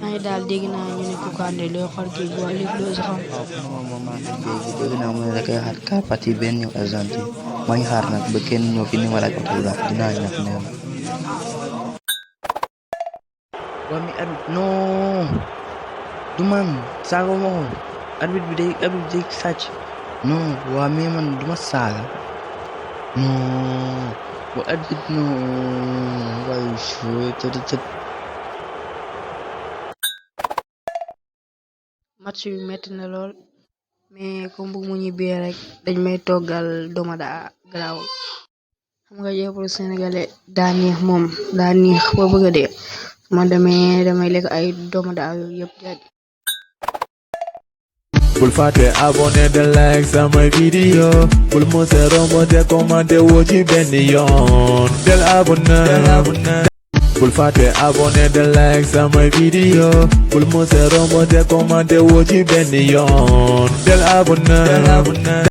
maa ngi daal dégg naa ñu ne Kounkandé looy xool kii bi wala léegi loo si xam. waaw pour le moment maa ngi koy dégg dégg naa mu ne da koy xaar car partie benn ñëw Argentine maa ngi xaar nag ba kenn ñëw fi ni ma laaj autographe dinaa ñëw nee na. waa mi arbitre non du man saaga ma ko arbitre bi day sàcc non waa mais man du ma saaga non waa arbitre non waaye tët. match bi metti na lool mais comme bu mu ñibbee rek dañ may toggal domada garaawul xam nga yëppul sénégalais daa neex moom daa neex ba bëgg a dee man damay lekk ay domada yooyu yëpp jaaj. Bul fàtte abonné de like sama vidéo bul mose rombo de commenté woo ci benn yoon del abonné bul fàtte abonné de like sama vidéo bul mose rombo de commenté woo ci benn yoon del abonné